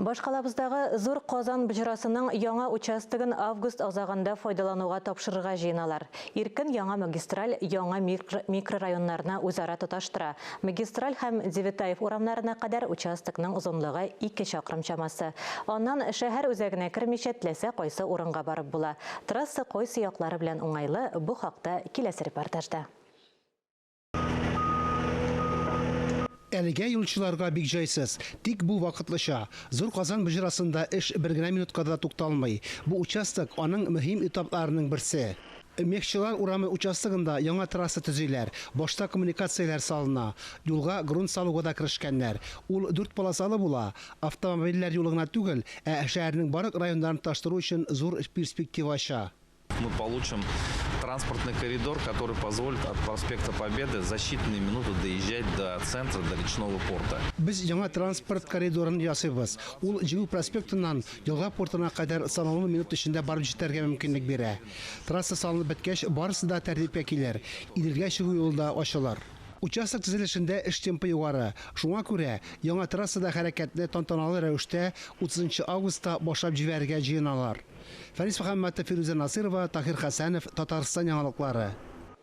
Башкалабыздагы Зур Казан боҗрасының яңа участогын август азагында файдалануга тапшырырга җыеналар. Иркен яңа магистраль яңа микрорайоннарны үзара тоташтыра. Магистраль һәм Девятаев урамнарына кадәр участокның озынлыгы 2 чакрым чамасы. Аннан шәһәр үзәгенә кермичә теләсә кайсы урынга барып була. Трасса кайсы яклары белән уңайлы, бу хакта киләсе репортажда. Әлегә юлчыларга бик җайсыз. Тик бу вакытлыча. Зур Казан боҗрасында эш бер генә минутка да тукталмый. Бу участок, аның мөһим этапларының берсе. Мехчылар урамы участогында яңа трасса төзиләр. Башта коммуникацияләр салына. Юлга грунт салуга да керешкәннәр. Ул дүрт полосалы була. Автомобильләр юлы гына түгел, ә шәһәрнең барлык районнарын тоташтыру өчен зур перспектива ача. Мы получим транспортный коридор, который позволит от проспекта Победы за считанные минуты доезжать до центра, до речного порта. Без яңа транспорт коридорын ясыйбыз. Ул Җиңү проспектыннан елга портына кадәр санаулы минут эчендә барып җитәргә мөмкинлек бирә. Трасса салынып беткәч, барысы да тәртипкә килер, Иделгә чыгу юлы да ачылыр. Участок төзелешендә эш темпы югары. Шуңа күрә яңа трассада хәрәкәтне тантаналы рәвештә 30 нчы августта башлап җибәрергә җыеналар. Фәнис Мөхәммәтов, Фирүзә Насыйрова, Таһир Хәсәнов, Татарстан яңалыклары.